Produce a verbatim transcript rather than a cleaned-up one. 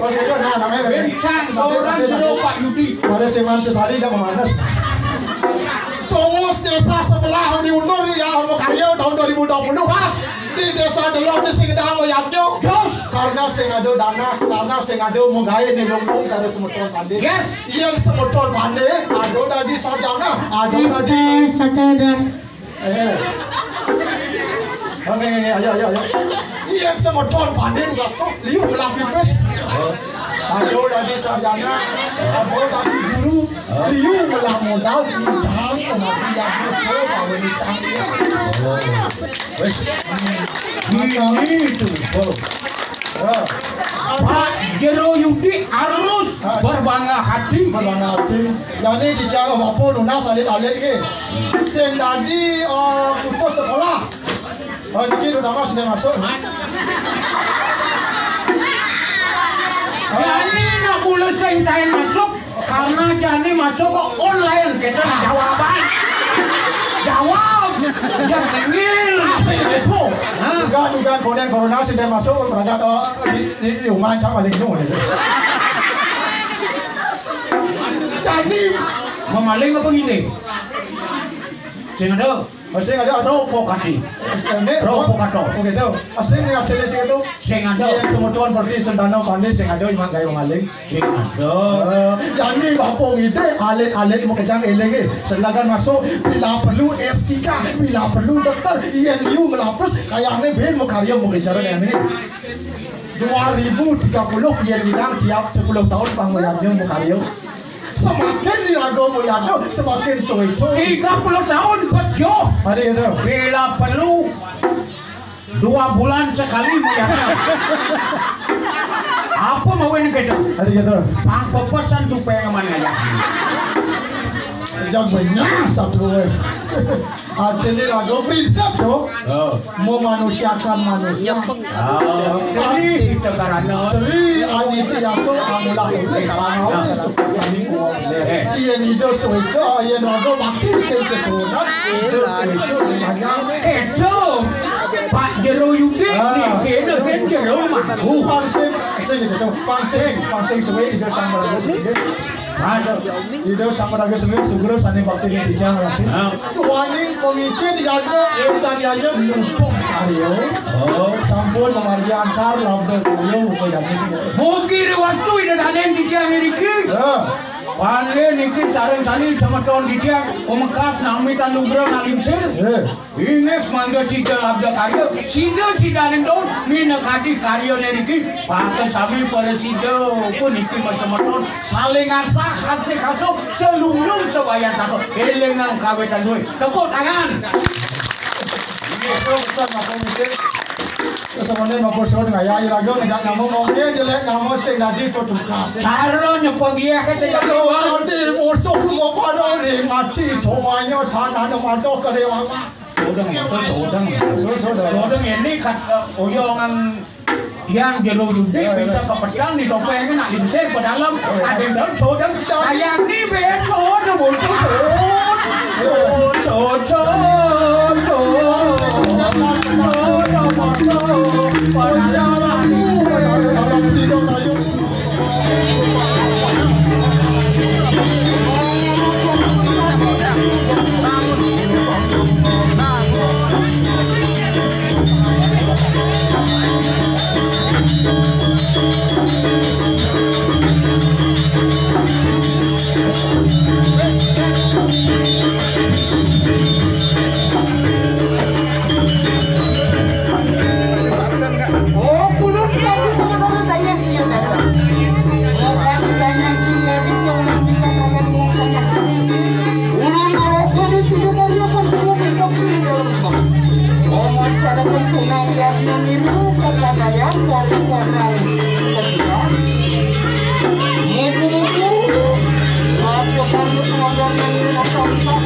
Nah, namanya. Bencang, orang jero, Pak Yudi. Pada seman sesari jam manes. Tongos desa sebelah diundur ya, mau karya tahun dua ribu dua puluh. Pas. Di desa Delok di sing dah mau yadnya. Jos. Karena sing ada dana, karena sing ada mau gawe nih, lumbung cara semeton pandai. Yes. Yang semeton pandai, ada dadi sarjana, ada dadi. Mister Satadar. Eh. Oke, oke, oke, ayo, ayo, ayo. Yang semeton pandai tugas tuh, liu ngelah pipis. Ada dadi sarjana, ada dadi guru, liu ngelah modal, modal kematian betul, bahwa ini canggih. Wes. Ini tuh. Oh. Ya. Pak Jero Yudi harus berbangga hati. Berbangga hati. Jadi dijawab apa nunas alit-alit ke. Sing tadi eh, putus sekolah. Oh, niki udah mas sudah masuk. Jani nak mula sing taen masuk karena jani masuk kok online kita jawaban. Jawab. Ya pengen. Asik gitu. Hah? Juga juga konen corona sudah masuk berangkat oh, di di di rumah cak paling nunggu. Jadi memaling apa gini? Sing ada. Sing ada atau pokati. Ini provokator. Oke tuh. Sing yang jenis itu. Sing ada. Yang semeton berarti sendana pandai sing ada imak gaya maling. Sing ada. Eh, jadi bapa ngide alit-alit mau kejang eling eh. Silakan masuk bila perlu S tiga, bila perlu dokter, I N U ngelapis kayak ini ben mau karya mau kejar kayak ini. Dua ribu tiga puluh yang bilang tiap sepuluh tahun panggoyannya mau karya. Semakin diraga mau yadnya, semakin suwe-suwe. Tiga puluh tahun pas jo. Ada gitu. Bila perlu dua bulan sekali mau yadnya. Apa mau ini gitu? Ada gitu. Pang pepesan tuh pengen mana ya? Yang banyak satu eh. Artinya lagu prinsip tuh. Oh. Memanusiakan manusia. Ah. Jadi kita karena Tri aniti yaso amulah ini karena ini seperti ini. Eh. Iya nido suweco, iya lagu bakti ke sesunan. Nido suweco banyak. Keco. Pak Jero Yudi Ah. Di kena kan Jero mangku. Pangsing, sing gitu. Pangsing, pangsing suwe itu sama lagu sedikit. Mas, Ida sama raga sendiri sugro sane bakti ning tijang rapi. Ah. Tuaning komisi dijaga, eh, tadi aja numpuk karyo. Oh. Sampun memargi antar labda karyo, muka jadi sih. Mugi di waktu ida danen tijang niki. Ya. Pande niki sareng sani sama ton tijang, pemekas nami tanugra nalingsir. Eh. Inggih mangga sida labda karya, sida sidaning daun minakadi karyane niki. Pates sami para sida puniki masemeton saling asah asih kasuh selunglung sabayan takut. Elingang kawitan duwe. Tepuk tangan. Inggih, pesan apa niki? Terus sampeyan mabur suwun ngayahi raga ngajak nama mungkin jelek nama sing dadi to tugas. Cara nyepeng iya ke sing dadi. Ora di musuh mau pada ning mati to wanyo tanah mado kerewangan. Sodeng, betul, sodeng. Sodeng. Sodeng ini kat, eh, oyangan yang jero judi bisa kepedang di topengnya nak lingsir ke dalam. Ada yang daun sodeng. Ayam ni betul, betul, sodeng. Sodeng, sodeng, sodeng. Sodeng, sodeng. Oh, kulo sing dadi sementara saya sing dadi. Bukan saya sing dadi yang nantikan akan wong saya. Ulun malah jadi sudah dari apa semua kita punya dalam rumah. Oh, masyarakat punah yang meniru kata saya dari sana. Muku-muku, maaf, bukan untuk ngomong yang lima kali, Pak.